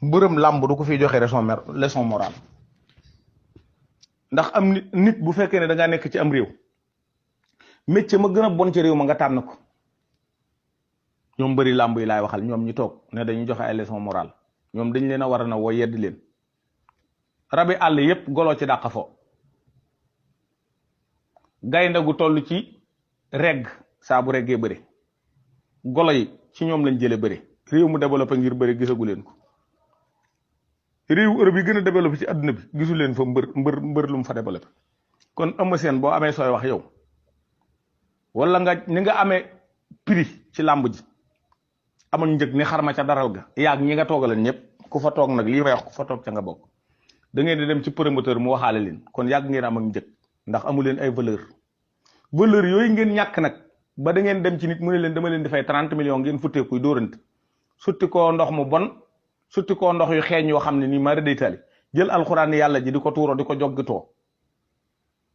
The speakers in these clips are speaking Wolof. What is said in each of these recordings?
mbërëm làmb du ko fiy joxe leçon morale ndax am nit bu fekkee ne da ngaa nekk ci am réew métier ma gën a bon ci réew ma nga tànn ko ñoom bëri làmb yi laay waxal ñoom ñi toog ne dañuy joxe ay leçon morale ñoom dañ leen a war a na woo yedd leen rabi àll yépp golo ci dàq fo gaynde gu toll ci regg saa bu reggee bëri golo yi ci ñoom lañ jële bëri réew mu développé ngir bëri gisagu leen ko réew Europe yi gën a développé ci àdduna bi gisu leen fa mbër lu mu fa développé kon Eumeu Sène boo amee sooy wax yow wala nga ni nga amee prix ci làmb ji amoon njëg ni xarma ca daral ga yaag ñi nga toogaleen ñëpp ku fa toog nag lii may wax ku fa toog ca nga bokk da ngeen di dem ci promoteur mu waxaale leen kon yàgg ngeen am ak njëg ndax amu leen ay valeur yooyu ngeen ñàkk nag ba da ngeen dem ci nit mu ne leen dama leen di fay 30 millions ngeen futteekuy dóorante sutti koo ndox mu bon sutti koo ndox yu xeeñ yoo xam ne nii mara day tali jël alxuraan yàlla ji di ko tuuro di ko joggitoo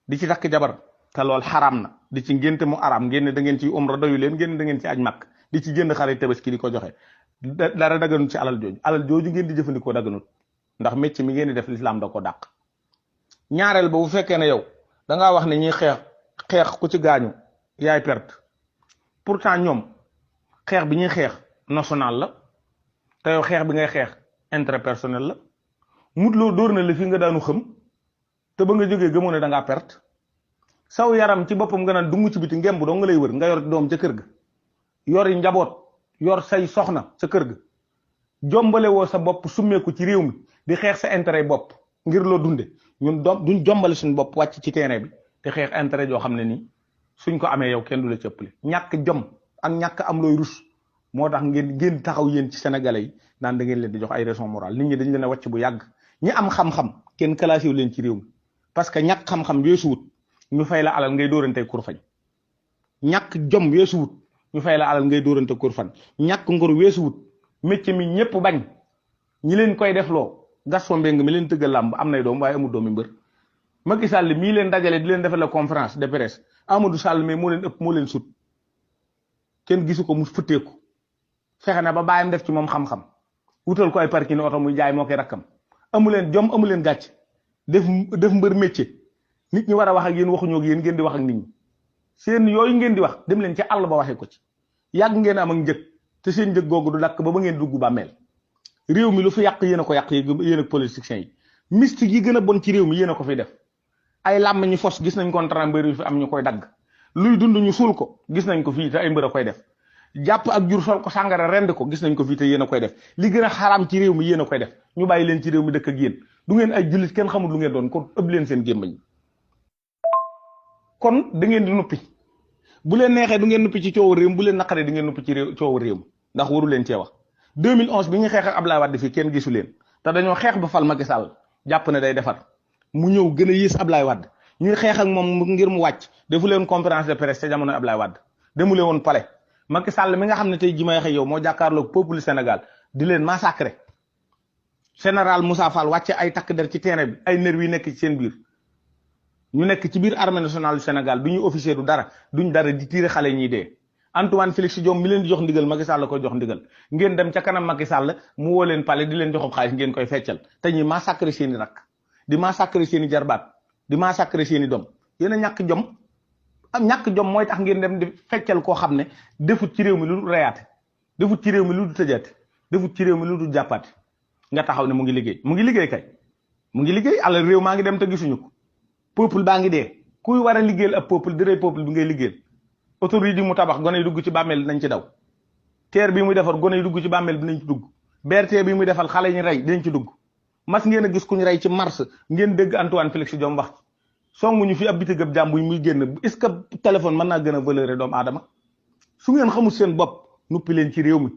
di ci takk jabar te lool xaraam na di ci ngénte mu araam ngeen ne da ngeen ci umra doyu leen ngeen ne da ngeen ci aj makk di ci jënd xarit tabaski di ko joxe dara daganut ci alal jooju ngeen di jëfandikoo daganut ndax métier mi ngeen di def lislaam da ko dàq ñaareel ba bu fekkee ne yow da ngaa wax ne ñuy xeex ku ci gaañu yaay perte pourtant ñoom xeex bi ñuy xeex national la te yow xeex bi ngay xeex intérêt personnel la mutloo dóor na la fi nga daanu xam te ba nga jógee gëmoo ne da ngaa perte saw yaram ci boppam nga naan dungu ci biti ngemb doo nga lay wër nga yor doom ca kër ga yori njaboot yor say soxna sa kër ga jombale woo sa bopp summeeku ci réew mi di xeex sa intérêt bopp ngir loo dunde ñun duñ jombale suñu bopp wàcc ci terrain bi di xeex intérêt joo xam ne nii suñ ko amee yow kenn du la cëppale ñàkk jom ak ñàkk am looy rus moo tax ngeen taxaw yéen ci sénégalais yi naan da ngeen leen di jox ay leçon morale nit ñi dañ leen a wàcc bu yàgg ñi am xam-xam kenn classé wu leen ci réew mi parce que ñàkk xam-xam weesuwut ñu fay la alal ngay dóorante kurfañ ñàkk jom weesuwut ñu fay la alal ngay dóorante kurfañ ñàkk ngor weesuwut métier mi ñëpp bañ ñi leen koy defloo Gaston Mbengue mi leen tëggal làmb am nay doom waaye amul doomi mbër Macky Sall mii leen dajale di leen defal la conférence de presse Amadou Sall mais moo leen ëpp moo leen sut kenn gisu ko mu futteeku fexe na ba bàyyam def ci moom xam-xam wutal ko ay parking oto muy jaay moo koy rakkam amu leen jom amu leen gàcc def mbër métier nit ñi war a wax ak yéen waxuñoo ak yéen ngeen di wax ak nit ñi seen yooyu ngeen di wax dem leen ci àll ba waxee ko ci yàgg ngeen am ak njëg te seen njëg googu du dakk ba ngeen dugg bàmmeel réew mi lu fi yàq yéen a ko yàq yéen ak politiciens yi mystique yi gën a bon ci réew mi yéen a ko fi def ay làmm ñu fos gis nañ contrat mbër yu fi am ñu koy dagg luy dund ñu suul ko gis nañ ko fii te ay mbër a koy def jàpp ak jur sol ko sàngara rend ko gis nañ ko fii te yéen a koy def li gën a xaraam ci réew mi yéen a koy def ñu bàyyi leen ci réew mi dëkk ak yéen du ngeen ay jullit kenn xamul lu ngeen doon kon ëpp leen seen gémmañ kon da ngeen di nuppi bu leen neexee du ngeen nuppi ci coowu réew mi bu leen naqaree di ngeen nuppi ci coowu réew mi ndax waru leen cee wax 2011 bi ñuy xeex ak Ablaye Wade fii kenn gisu leen te dañoo xeex ba fal Macky Sall jàpp ne day defar mu ñëw gën a yées Ablaye Wade ñuy xeex ak moom ngir mu wàcc defu leen conférence de presse ca jamono Ablaye Wade demu leen woon palais Macky Sall mi nga xam ne tey ji may wax yow moo jàkkaarloog peuple Sénégal di leen massacrer général Moussa Fall wàcce ay takk der ci terrain bi ay nervi yi nekk ci seen biir ñu nekk ci biir armée nationale du Sénégal du ñu officier du dara duñ dara di tiire xale ñiy dee Antoine Félix Diome mi leen di jox ndigal Macky Sall la koy jox ndigal ngeen dem ca kanam Macky Sall mu woo leen palais di leen joxob xaalis ngeen koy feccal te ñi massacrer seeni rakk di massacrer seeni jarbaat di massacrer seeni doom yéen a ñàkk jom am ñàkk jom mooy tax ngeen dem di feccal koo xam ne defut ci réew mi lu du reyaate defut ci réew mi lu du tëjaate defut ci réew mi lu du jàppaate nga taxaw ne mu ngi liggéey kay mu ngi liggéey alal réew maa ngi dem te gisuñu ko peuple baa ngi dee kuy war a liggéeyal ab peuple di rey peuple bi ngay liggéeyal autoroute yi mu tabax gone yi dugg ci bàmmeel dinañ ci daw terre bi muy defar gone yi dugg ci bàmmeel dinañ ci dugg BRT bi muy defal xale ñu rey dinañ ci dugg mas ngeen a gis kuñ rey ci mars ngeen dégg Antoine Félix Diome wax songuñu fi ab bitigab jàmbu yi muy génn est-ce que téléphone mën naa gën a valeur doomu aadama su ngeen xamul seen bopp nuppi leen ci réew mi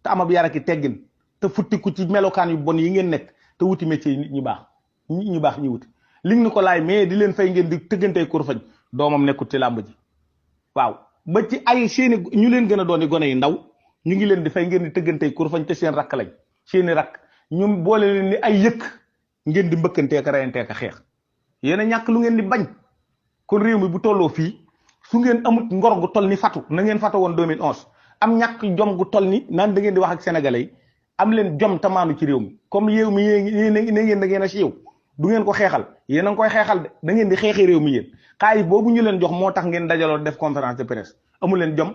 te am ab yar ak teggin te futtiku ci melokaan yu bon yi ngeen nekk te wuti métier yi nit ñu baax ñi wuti li ñu ko laay mais di leen fay ngeen di tëggantey kurfañ doomam nekkut ci làmb ji waaw ba ci ay seeni ñu leen gën a dooni gone yi ndaw ñu ngi leen di fay ngeen di tëggantey kurfañ te seen rakk lañ seeni rakk ñum boole leen ni ay yëkk ngeen di mbëkkanteeka reyanteeka xeex yéen a ñàkk lu ngeen di bañ kon réew mi bu tolloo fii su ngeen amut ngor gu toll ni fatu na ngeen fatu woon 2011 am ñàkk jom gu toll ni naan da ngeen di wax ak sénégalais yi am leen jom tamaanu ci réew mi comme yéew mi ngeen da ngeen a siiw du ngeen ko xeexal yéen a ngi koy xeexal de da ngeen di xeexi réew mi yéen xaalis boobu ñu leen jox moo tax ngeen dajaloo def conférence de presse amu leen jom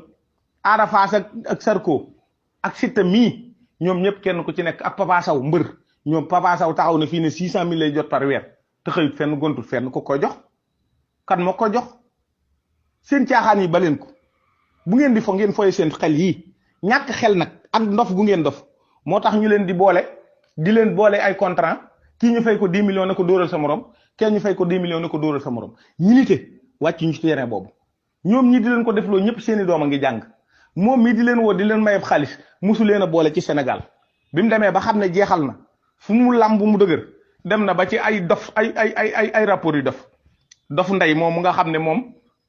Ada Fass ak Sarko ak Siteu mii ñoom ñëpp kenn ku ci nekk ak Papa Sow mbër ñoom Papa Sow taxaw na fii ne 600 000 lay jot par weer te xëyut fenn gontut fenn ko koy jox kan moo ko jox seen caaxaan yi baleen ko bu ngeen di fo ngeen foye seen xel yii ñàkk xel nag ak ndof gu ngeen dof moo tax ñu leen di leen boole ay contrat kii ñu fay ko 10 millions ne ko dóoral sa morom kenn ñu fay ko 10 millions ne ko dóoral sa morom ñi nite wàcc ñu ci terrain boobu ñoom ñi di leen ko defloo ñëpp seeni doom a ngi jàng moom mii di leen woo di leen mayeb xaalis musu leen a boole ci Sénégal bi mu demee ba xam ne jeexal na fu mu làmb mu dëgër dem na ba ci ay dof ay rapport yu dof ndey moom mu nga xam ne moom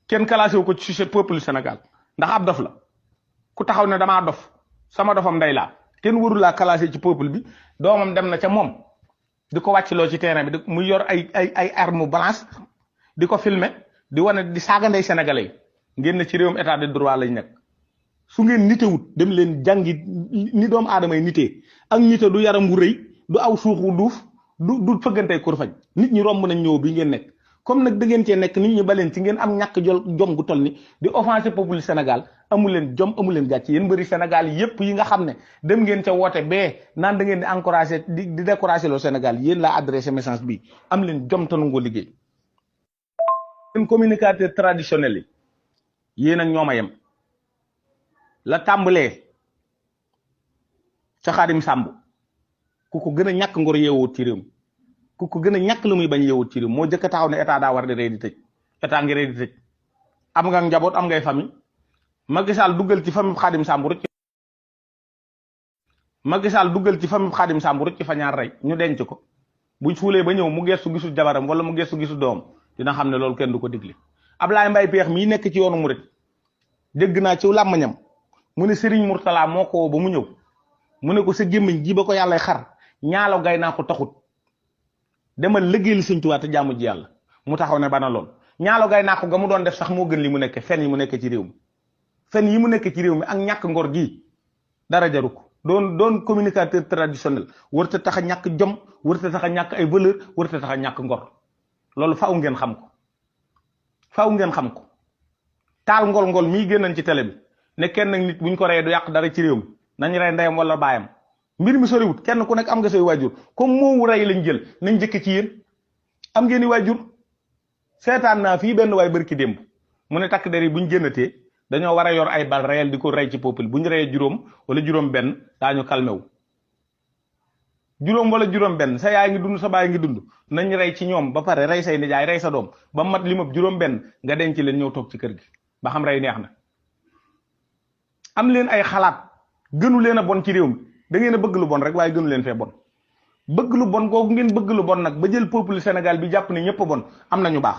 kenn classé wu ko ci peuple Sénégal ndax ab dof la ku taxaw ne damaa dof sama dofam ndey laa kenn warul laa classé ci peuple bi doomam dem na ca moom di ko wàccloo ci terrain bi muy yor ay arme blanche di ko filmer di wane di saaga ndey sénégalais yi ngeen ne ci réewum état de droit lañ nekk su ngeen nitewut dem leen jàngi ni doomu aadama yi nitee ak nite du yaram wu rëy du aw suux wu duuf du fëggantey kurfañ nit ñi romb nañ ñëw bi ngeen nekk comme nag da ngeen cee nekk nit ñi baleen ci ngeen am ñàkk jom gu toll ni di offenser peuple Sénégal amu leen jom amu leen gàcc yéen bëri Sénégal yépp yi nga xam ne dem ngeen ca woote bee naan da ngeen di encourager di décourager le Sénégal yéen laa adressé message bi am leen jom te nangoo liggéey seen communicateur traditionnel yi yéen ak ñoom a yem la tàmbalee ca Xaadim Sàmb ku ko gën a ñàkk ngor yeewut ci réew mi ku ko gën a ñàkk lu muy bañ yeewut ci réew moo jëkk taxaw ne état daa war di rey di tëj état ngi rey di tëj am nga njaboot am ngay famille Macky Sall duggal ci famille Xaadim Sàmb rucc Macky Sall duggal ci famille Xaadim Sàmb rucc fa ñaar rey ñu denc ko buñ fuulee ba ñëw mu gestu gisul jabaram wala mu gestu gisul doom dina xam ne loolu kenn du ko digle Ablaye Mbaye Peex mii nekk ci yoonu murit dégg naa ci làmmañam mu ne Serigne Mourtala moo ko woo ba mu ñëw mu ne ko sa gémmiñ ji ba ko yàlla xar ñaalo gay naa ko taxut demal liggéeyal Sëñ Tuubaa te jaamu ji yàlla mu taxaw ne bana lool ñaalo gay naa ko ga mu doon def sax moo gën li mu nekk fen yi mu nekk ci réew mi fen yi mu nekk ci réew mi ak ñàkk ngor gii dara jaru ko doon communicateur traditionnel warta tax a ñàkk jom warta tax a ñàkk ay valeur warta tax a ñàkk ngor loolu faaw ngeen xam ko faaw ngeen xam ko taal ngol mii génnañ ci télé bi ne kenn nag nit buñ ko reyee du yàq dara ci réew mi nañ rey ndeyam wala baayam mbir mi soriwut kenn ku nekk am nga say waajur comme moowu rey lañ jël nañ jëkk ci yéen am ngeen i waajur seetaan naa fii benn waay bërki démb mu ne takk der yi buñ génnatee dañoo war a yor ay bal réel di ko rey ci peuple bu ñu reyee juróom wala juróom benn daañu calmé wu juróom wala juróom benn sa yaay ngi dund sa baay ngi dund nañ rey ci ñoom ba pare rey say nijaay rey sa doom ba mat li mab juróom benn nga denc leen ñëw toog ci kër gi ba xam rey neex na am leen ay xalaat gënu leen a bon ci réew mi da ngeen a bëgg lu bon rek waaye gënu leen fee bon bëgg lu bon googu ngeen bëgg lu bon nag ba jël peuple Sénégal bi jàpp ne ñëpp bon am na ñu baax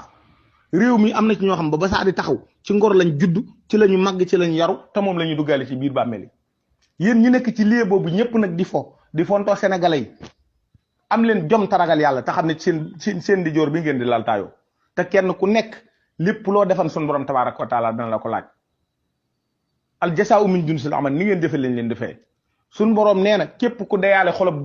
réew mi am na ci ñoo xam ba saa di taxaw ci ngor lañ judd ci lañu màgg ci lañ yaru te moom la ñu duggaale ci biir bàmmeel yi yéen ñi nekk ci lieu boobu ñëpp nag di fontoo sénégalais yi am leen jom taragal yàlla te xam ne seen di joor bi ngeen di laltaayoo te kenn ku nekk lépp loo defan sun borom tabaaraka wa taala dana la ko laaj al jasaa'u min jinsil amal ni ngeen defee lañ leen defee sun borom nee na képp ku deyaale xolob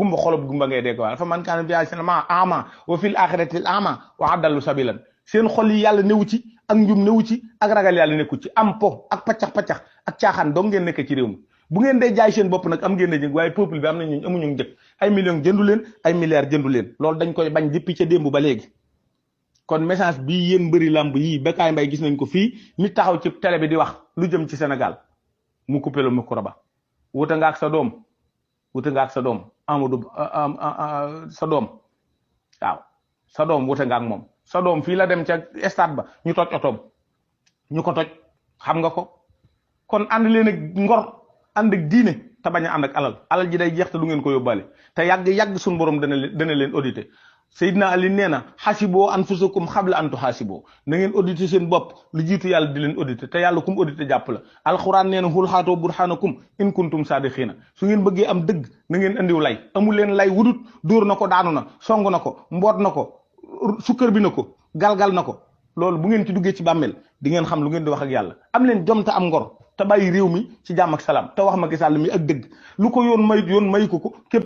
gumba ngay dégg waaye fa man kaana fi sinama ama wa fil axirati ama wa adallu sabilan seen xol yi yàlla newu ci ak njum newu ci ak ragal yàlla nekku ci am po ak paccax ak caaxaan dong ngeen nekk ci réew mi bu ngeen dee jaay seen bopp nag am ngeen a jëg waaye peuple bi am na ñu amuñu njëg ay millions jëndu leen ay milliards jëndu leen loolu dañ koy bañ depuis ca démb ba léegi kon message bii yéen mbëri làmb yii Bécaye Mbaye gis nañ ko fii nit taxaw ci télé bi di wax lu jëm ci Sénégal mu coupé le micro ba wuta nga ak sa doom Amadou sa doom waaw sa doom wuta nga ak moom sa doom fii la dem ca stade ba ñu toj otoom ñu ko toj xam nga ko kon ànd leen ak ngor ànd ak diine te bañ a ànd ak alal ji day jeex te du ngeen ko yóbbaale te yàgg suñu borom dana leen audité Seydina Ali nee na xasiboo anfusakum xabla an tuxaasiboo na ngeen audité seen bopp lu jiitu yàlla di leen audité te yàlla kum audité jàpp la alxuraan nee na xul xaatoo burhanakum in kuntum saadixiina su ngeen bëggee am dëgg na ngeen andiw lay amul leen lay wudut dóor na ko daanu na song na ko mboot na ko sukkër bi na ko galgal na ko loolu bu ngeen ci duggee ci bàmmeel di ngeen xam lu ngeen di wax ak yàlla am leen jom te am ngor te bàyyi réew mi ci jàmm ak salaam te wax Macky Sall mi ak dëgg lu ko yoon may ko képp